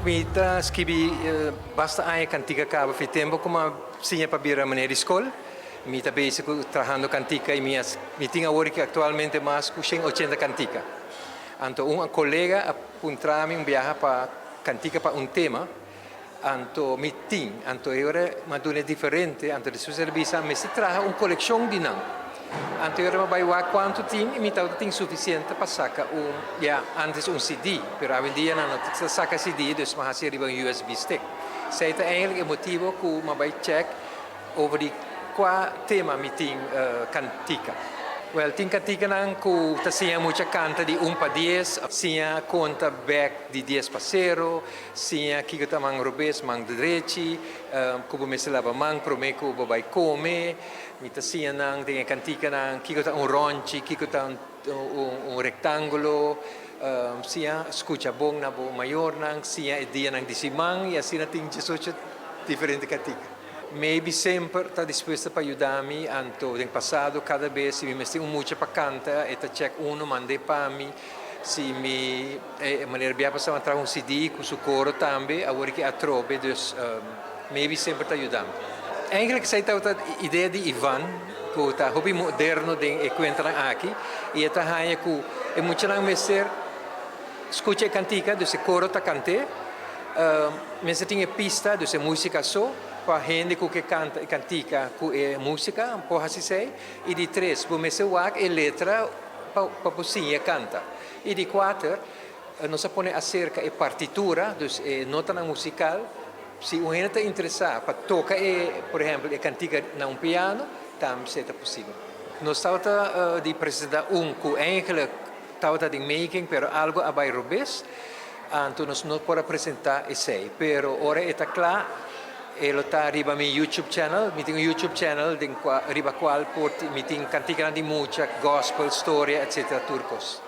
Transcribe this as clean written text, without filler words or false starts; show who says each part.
Speaker 1: Mi ta skibi basta aña kantika kaba fi tempu ku mi a siña pa bira meneer di skol. Mi ta bezig ku trahando kantika i mi a mi tin awor aki aktualmente mas ku 180 kantika. Anto un kolega a puntra mi un biaha pa kantika pa un tema, anto mi tin, anto e ora mi a duna e diferente, anto despues el a bisa mester traha un kolekshon di nan. Anto e ora mi a bai wak kuantu tin i mi tabata tin sufisiente pa saka un, ya, antes un CD, pero awendia nan no ta saka CD, dus mi a hasi riba un USB stick. Esei ta eigenlijk e motibo ku mi a bai chèk over di kua tema mi tin kantika. Wèl, tin kantikanan ku ta siña mucha kanta di un pa dies, siña konta bèk di dies pa sero, siña kiko ta man robes, man drechi, ku bo mester laba man promé ku bo bai kome. Mi ta siña nan den e kantikanan kiko ta un rònchi, kiko ta un rektángulo, siña skucha bon na bo mayornan, siña e dianan di siman i asina tin diesocho diferente kantika. Maybe semper ta dispuesto pa yuda mi, anto den pasado kada bes si mi mester un mucha pa kanta e ta check uno mand'e pa mi, si mi e manera bia pasá mi a traha un CD ku su koro tambe, awor ki atrobe, dus maybe semper ta yuda mi. Eigenlijk esei tabata idea di Ivan ku ta hopi moderno den e kuentanan aki i e ta haña ku e muchanan mester skucha e kantika, dus e koro ta kant'é. Mester tin e pista, dus e músika so, pa hende ku ke kanta e kantika ku e músika por hasi esei. I di tres, bo mester wak e letra pa pa bo siña kanta. I di kuater, nos a pone aserka e partitura, dus e notanan musikal, si un hende ta interesá pa toka e, por ehèmpel, e kantika na un piano, tambe esei ta posibel. Nos tabata di presentá un ku eigenlijk tabata den making, pero algu a bai robes. Anto nos no por a presenta esey, pero ora e ta cla e lo ta riba mi YouTube channel. Mi tin un YouTube channel den cua riba cual por mi tin canticanan di mucha, gospel, storia, etc. Tur cos.